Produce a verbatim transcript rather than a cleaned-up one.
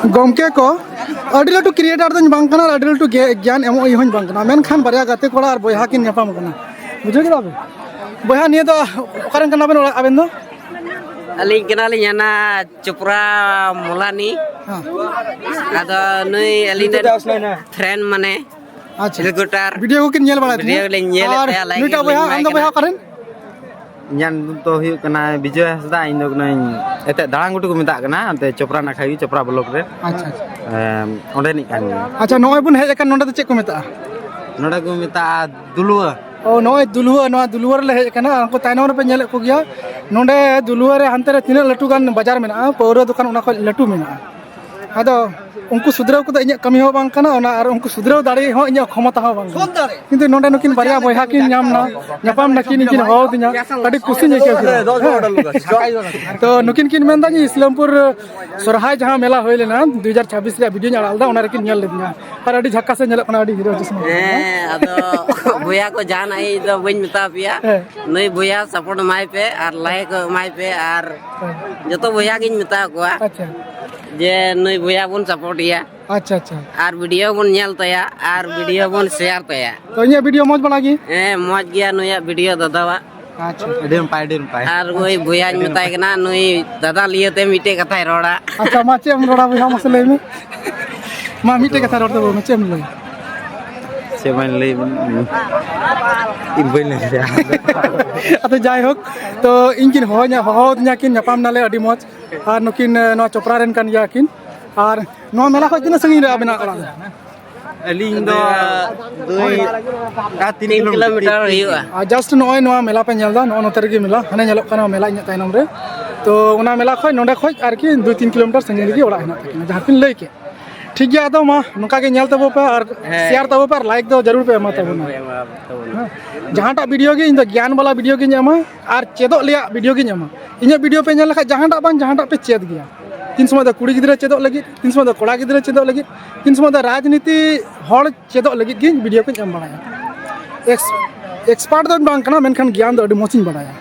ᱜᱚᱢᱠᱮ ᱠᱚ, ᱟᱹᱰᱤ ᱞᱟᱹᱴᱩ ᱠᱨᱤᱭᱮᱴᱟᱨ ᱫᱚᱧ ᱵᱟᱝ ᱠᱟᱱᱟ ᱟᱨ ᱟᱹᱰᱤ ᱞᱟᱹᱴᱩ ᱜᱮ ᱜᱮᱭᱟᱱ ᱮᱢᱚᱜ ᱤᱭᱟᱹ ᱦᱚᱸᱧ ᱵᱟᱝ ᱠᱟᱱᱟ, ᱢᱮᱱᱠᱷᱟᱱ ᱵᱟᱨᱭᱟ ᱜᱟᱛᱮ ᱠᱚᱲᱟ ᱟᱨ ᱵᱚᱭᱦᱟ ᱠᱤᱱ ᱧᱟᱯᱟᱢ ᱠᱟᱱᱟ᱾ ᱵᱩᱡᱷᱟᱹᱣ ᱠᱮᱫᱟ ᱯᱮ? ᱵᱚᱭᱦᱟ, ᱱᱤᱭᱟᱹ ᱫᱚ ᱚᱠᱟᱨᱮᱱ ᱠᱟᱱᱟ ᱵᱮᱱ ᱚᱲᱟᱜ ᱟᱵᱮᱱ ᱫᱚ? ᱟᱹᱞᱤᱧ ᱠᱟᱱᱟᱞᱤᱧ ᱦᱟᱱᱟ ᱪᱳᱯᱨᱟ ᱢᱚᱞᱟᱱᱤ᱾ ᱦᱮᱸ᱾ ᱟᱫᱚ ᱱᱩᱭ ᱟᱹᱞᱤᱧ ᱨᱮᱱ ᱯᱷᱨᱮᱱᱰ ᱢᱟᱱᱮ ᱟᱪᱪᱷᱟ᱾ ᱨᱮᱜᱩᱞᱟᱨ ᱵᱷᱤᱰᱤᱭᱳ ᱠᱚᱠᱤᱱ ᱧᱮᱞ ᱵᱟᱲᱟᱭ ᱛᱤᱧᱟᱹ᱾ ᱵᱷᱤᱰᱤᱭᱳ ᱞᱤᱧ ᱧᱮᱞᱮᱫ ᱟᱨ ᱛᱟᱭᱟ, ᱞᱟᱭᱤᱠ ᱱᱩᱭᱴᱟᱜ ᱞᱤᱧ ᱵᱚᱭᱦᱟ, ᱮᱢᱟᱭ ᱟᱢ ᱫᱚ ᱠᱟᱱᱟ᱾ ᱵᱚᱭᱦᱟ ᱚᱠᱟᱨᱮᱱ? ᱤᱧᱟᱹᱜ ᱧᱩᱛᱩᱢ ᱫᱚ ᱦᱩᱭᱩᱜ ᱠᱟᱱᱟ ᱵᱤᱡᱚᱭ ᱦᱟᱸᱥᱫᱟ, ᱤᱧ ᱫᱚ ᱠᱟᱹᱱᱟᱹᱧ ᱮᱱᱛᱮᱫ ᱫᱟᱲᱟᱝ ᱜᱷᱩᱴᱩ ᱠᱚ ᱢᱮᱛᱟᱜ ᱠᱟᱱᱟ, ᱚᱱᱛᱮ ᱪᱳᱯᱨᱟ ᱱᱟᱠᱷᱟ ᱜᱮ, ᱪᱳᱯᱨᱟ ᱵᱞᱚᱠ ᱨᱮ᱾ ᱟᱪᱪᱷᱟ, ᱟᱪᱪᱷᱟ᱾ ᱮᱢ, ᱚᱸᱰᱮᱱᱤᱡ ᱠᱟᱱ ᱜᱤᱭᱟᱹᱧ᱾ ᱟᱪᱪᱷᱟ, ᱱᱚᱜᱼᱚᱭ ᱵᱚᱱ ᱦᱮᱡ ᱟᱠᱟᱱ, ᱱᱚᱸᱰᱮ ᱫᱚ ᱪᱮᱫ ᱠᱚ ᱢᱮᱛᱟᱜᱼᱟ? ᱱᱚᱸᱰᱮ ᱠᱚ ᱢᱮᱛᱟᱜᱼᱟ ᱫᱩᱞᱩᱣᱟᱹ᱾ ᱚ, ᱱᱚᱜᱼᱚᱭ ᱫᱩᱞᱩᱣᱟᱹ, ᱱᱚᱣᱟ ᱫᱩᱞᱩᱣᱟᱹ ᱨᱮᱞᱮ ᱦᱮᱡ ᱟᱠᱟᱱᱟ᱾ ᱩᱱᱠᱩ ᱛᱟᱭᱱᱚᱢ ᱨᱮᱯᱮ ᱧᱮᱞᱮᱫ ᱠᱚᱜᱮᱭᱟ, ᱱᱚᱸᱰᱮ ᱫᱩᱞᱩᱣᱟᱹ ᱨᱮ ᱦᱟᱱᱛᱮ ᱨᱮ ᱛᱤᱱᱟᱹᱜ ᱞᱟᱹᱴᱩ ᱜᱟᱱ ᱵᱟᱡᱟᱨ ᱢᱮᱱᱟᱜᱼᱟ, ᱯᱟᱹᱣᱨᱟᱹ ᱫᱚᱠᱟᱱ ᱚᱱᱟ ᱠᱷᱚᱱ ᱞᱟᱹᱴᱩ ᱢᱮᱱᱟᱜᱼᱟ᱾ ᱟᱫᱚ ᱩᱱᱠᱩ ᱥᱩᱫᱷᱨᱟᱹᱣ ᱠᱚᱫᱚ ᱤᱧᱟᱹᱜ ᱠᱟᱹᱢᱤ ᱦᱚᱸ ᱵᱟᱝ ᱠᱟᱱᱟ, ᱚᱱᱟ ᱟᱨ ᱩᱱᱠᱩ ᱥᱩᱫᱷᱨᱟᱹᱣ ᱫᱟᱲᱮ ᱦᱚᱸ ᱤᱧᱟᱹᱜ ᱠᱷᱚᱢᱚᱛᱟ ᱦᱚᱸ ᱵᱟᱝ ᱠᱟᱱᱟ᱾ ᱠᱤᱱᱛᱩ ᱱᱚᱸᱰᱮ ᱱᱩᱠᱤᱱ ᱵᱟᱨᱭᱟ ᱵᱚᱭᱦᱟ ᱠᱤᱱ ᱧᱟᱢ ᱱᱟ, ᱧᱟᱯᱟᱢ ᱱᱟᱹᱠᱤᱱ, ᱠᱤᱱ ᱦᱚᱦᱚ ᱟᱹᱫᱤᱧᱟ, ᱟᱹᱰᱤ ᱠᱩᱥᱤᱧ ᱟᱹᱭᱠᱟᱹᱣ ᱠᱮᱫᱟ᱾ ᱦᱮᱸ᱾ ᱛᱚ ᱱᱩᱠᱤᱱ ᱠᱤᱱ ᱢᱮᱱᱫᱟ ᱡᱮ ᱤᱥᱞᱟᱢᱯᱩᱨ ᱥᱚᱨᱦᱟᱭ ᱡᱟᱦᱟᱸ ᱢᱮᱞᱟ ᱦᱩᱭ ᱞᱮᱱᱟ ᱫᱩ ᱦᱟᱡᱟᱨ ᱪᱷᱟᱵᱵᱤᱥ ᱨᱮᱭᱟᱜ ᱵᱷᱤᱰᱤᱭᱳᱧ ᱟᱲᱟᱜ ᱞᱮᱫᱟ, ᱚᱱᱟ ᱨᱮᱠᱤᱱ ᱧᱮᱞ ᱞᱤᱫᱤᱧᱟ᱾ ᱟᱨ ᱟᱹᱰᱤ ᱡᱷᱟᱠᱟᱥ ᱮ ᱧᱮᱞᱚᱜ ᱠᱟᱱᱟ, ᱟᱹᱰᱤ ᱦᱤᱨᱳ ᱪᱚᱥᱢᱟ᱾ ᱦᱮᱸ, ᱟᱫᱚ ᱵᱚᱭᱦᱟ ᱠᱚ, ᱡᱟᱦᱟᱱᱟᱜ ᱤᱧ ᱫᱚ ᱵᱟᱹᱧ ᱢᱮᱛᱟ ᱯᱮᱭᱟ᱾ ᱦᱮᱸ᱾ ᱱᱩᱭ ᱵᱚᱭᱦᱟ ᱥᱟᱯᱳᱨᱴ ᱮᱢᱟᱭ ᱯᱮ ᱟᱨ ᱞᱟᱭᱤᱠ ᱮᱢᱟᱭ ᱯᱮ ᱟᱨ ᱦᱮᱸ᱾ ᱡᱚᱛᱚ ᱵᱚᱭᱦᱟ ᱜᱤᱧ ᱢᱮᱛᱟ ᱠᱚᱣᱟ ᱟᱪᱪᱷᱟ᱾ ᱡᱮ ᱱᱩᱭ ᱵᱚᱭᱦᱟ ᱵᱚᱱ ᱥᱟᱯᱳᱨᱴ ᱮᱭᱟ᱾ ᱟᱪᱪᱷᱟ, ᱟᱪᱪᱷᱟ᱾ ᱟᱨ ᱵᱷᱤᱰᱤᱭᱳ ᱵᱚᱱ ᱧᱮᱞ ᱛᱟᱭᱟ ᱟᱨ ᱵᱷᱤᱰᱤᱭᱳ ᱵᱚᱱ ᱥᱮᱭᱟᱨ ᱛᱟᱭᱟ᱾ ᱛᱚ ᱤᱧᱟᱹᱜ ᱵᱷᱤᱰᱤᱭᱳ ᱢᱚᱡᱽ ᱵᱟᱲᱟ ᱜᱮ? ᱦᱮᱸ, ᱢᱚᱡᱽ ᱜᱮᱭᱟ ᱱᱩᱭᱟᱜ ᱵᱷᱤᱰᱤᱭᱳ ᱫᱟᱫᱟᱣᱟᱜ᱾ ᱟᱪᱪᱷᱟ᱾ ᱟᱹᱰᱤ ᱱᱟᱯᱟᱭ, ᱟᱹᱰᱤ ᱱᱟᱯᱟᱭ᱾ ᱟᱨ ᱱᱩᱭ ᱵᱚᱭᱦᱟᱧ ᱢᱮᱛᱟᱭ ᱠᱟᱱᱟ, ᱱᱩᱭ ᱫᱟᱫᱟ ᱞᱤᱭᱟᱹᱛᱮ ᱢᱤᱫᱴᱮᱡ ᱠᱟᱛᱷᱟᱭ ᱨᱚᱲᱟ᱾ ᱟᱪᱪᱷᱟ, ᱢᱟ ᱪᱮᱫ ᱮᱢ ᱨᱚᱲᱟ ᱵᱚᱭᱦᱟ, ᱢᱟᱥᱮ ᱞᱟᱹᱭ ᱢᱮ᱾ ᱢᱟ ᱢᱤᱫᱴᱮᱡ ᱠᱟᱛᱷᱟ ᱨᱚᱲ ᱛᱟᱵᱚᱱ ᱢᱮ, ᱪᱮᱫ ᱮᱢ ᱞᱟᱹᱭᱟ? ᱪᱮᱫ ᱵᱟᱹᱧ ᱞᱟᱹᱭ, ᱤᱧ ᱵᱟᱹᱧ ᱞᱟᱹᱭ ᱫᱟᱲᱮᱭᱟᱜᱼᱟ᱾ ᱟᱫᱚ ᱡᱟᱭᱦᱳᱠ, ᱛᱚ ᱤᱧ ᱠᱤᱱ ᱦᱚᱦᱚᱧᱟ, ᱦᱚᱦᱚ ᱟᱹᱫᱤᱧᱟ ᱠᱤᱱ, ᱧᱟᱯᱟᱢ ᱱᱟᱞᱮ, ᱟᱹᱰᱤ ᱢᱚᱡᱽ᱾ ᱟᱨ ᱱᱩᱠᱤᱱ, ᱱᱚᱣᱟ ᱪᱚᱯᱨᱟ ᱨᱮᱱ ᱠᱟᱱ ᱜᱮᱭᱟ ᱠᱤᱱ᱾ ᱟᱨ ᱱᱚᱣᱟ ᱢᱮᱞᱟ ᱠᱷᱚᱡ ᱛᱤᱱᱟᱹᱜ ᱥᱟᱺᱜᱤᱧ ᱨᱮ ᱟᱵᱮᱱᱟᱜ ᱚᱲᱟᱜ ᱫᱚ? ᱟᱹᱞᱤᱧ ᱫᱚ ᱫᱩᱭ, ᱟᱨ ᱛᱤᱱ ᱛᱤᱱ ᱠᱤᱞᱳᱢᱤᱴᱟᱨ᱾ ᱠᱤᱞᱳᱢᱤᱴᱟᱨ ᱦᱩᱭᱩᱜᱼᱟ᱾ ᱟᱨ just ᱱᱚᱜᱼᱚᱭ ᱱᱚᱣᱟ ᱢᱮᱞᱟ ᱯᱮ ᱧᱮᱞ ᱮᱫᱟ, ᱱᱚᱜᱼᱚ ᱱᱚᱛᱮ ᱨᱮᱜᱮ ᱢᱮᱞᱟ, ᱦᱟᱱᱮ ᱧᱮᱞᱚᱜ ᱠᱟᱱᱟ ᱢᱮᱞᱟ ᱤᱧᱟᱹᱜ ᱛᱟᱭᱱᱚᱢ ᱨᱮ᱾ ᱛᱚ ᱚᱱᱟ ᱢᱮᱞᱟ ᱠᱷᱚᱡ ᱱᱚᱸᱰᱮ ᱠᱷᱚᱡ ᱟᱨᱠᱤ ᱫᱩᱭ ᱛᱤᱱ ᱠᱤᱞᱳᱢᱤᱴᱟᱨ ᱥᱟᱺᱜᱤᱧ ᱨᱮᱜᱮ ᱚᱲᱟᱜ ᱦᱮᱱᱟᱜ ᱛᱟᱹᱠᱤᱱᱟ, ᱡᱟᱦᱟᱸ ᱠᱤᱱ ᱞᱟᱹᱭ ᱠᱮᱫ᱾ ᱴᱷᱤᱠ ᱜᱮᱭᱟ, ᱟᱫᱚ ᱢᱟ ᱱᱚᱝᱠᱟ ᱜᱮ ᱧᱮᱞ ᱛᱟᱵᱚ ᱯᱮ ᱟᱨ ᱦᱮᱸ᱾ ᱥᱮᱭᱟᱨ ᱛᱟᱵᱚ ᱯᱮ ᱟᱨ ᱞᱟᱭᱤᱠ ᱫᱚ ᱡᱟᱹᱨᱩᱲ ᱯᱮ ᱮᱢᱟ ᱛᱟᱵᱚᱱᱟ᱾ ᱮᱢᱟ ᱛᱟᱵᱚᱱᱟ᱾ ᱦᱮᱸ᱾ ᱡᱟᱦᱟᱸᱴᱟᱜ ᱵᱷᱤᱰᱤᱭᱳ ᱜᱮ ᱤᱧ ᱫᱚ ᱜᱮᱭᱟᱱ ᱵᱟᱞᱟ ᱵᱷᱤᱰᱤᱭᱳ ᱜᱤᱧ ᱮᱢᱟ ᱟᱨ ᱪᱮᱫᱚᱜ ᱨᱮᱭᱟᱜ ᱵᱷᱤᱰᱤᱭᱳ ᱜᱤᱧ ᱮᱢᱟ᱾ ᱤᱧᱟᱹᱜ ᱵᱷᱤᱰᱤᱭᱳ ᱯᱮ ᱧᱮᱞ ᱞᱮᱠᱷᱟᱡ ᱡᱟᱦᱟᱸᱴᱟᱜ ᱵᱟᱝ ᱡᱟᱦᱟᱸᱴᱟᱜ ᱯᱮ ᱪᱮᱫ ᱜᱮᱭᱟ᱾ ᱛᱤᱱ ᱥᱚᱢᱚᱭ ᱫᱚ ᱠᱩᱲᱤ ᱜᱤᱫᱽᱨᱟᱹ ᱪᱮᱫᱚᱜ ᱞᱟᱹᱜᱤᱫ, ᱛᱤᱱ ᱥᱚᱢᱚᱭ ᱫᱚ ᱠᱚᱲᱟ ᱜᱤᱫᱽᱨᱟᱹ ᱪᱮᱫᱚᱜ ᱞᱟᱹᱜᱤᱫ, ᱛᱤᱱ ᱥᱚᱢᱚᱭ ᱫᱚ ᱨᱟᱡᱽᱱᱤᱛᱤ ᱦᱚᱲ ᱪᱮᱫᱚᱜ ᱞᱟᱹᱜᱤᱫ ᱜᱤᱧ ᱵᱷᱤᱰᱤᱭᱳ ᱠᱚᱧ ᱮᱢ ᱵᱟᱲᱟᱭᱟ᱾ ᱮᱠᱥ-, ᱮᱠᱥᱯᱟᱨᱴ ᱫᱚ ᱵᱟᱝ ᱠᱟᱱᱟ, ᱢᱮᱱᱠᱷᱟᱱ ᱜᱮᱭᱟᱱ ᱫᱚ ᱟᱹᱰᱤ ᱢᱚᱡᱽ ᱤᱧ ᱵᱟᱲᱟᱭᱟ᱾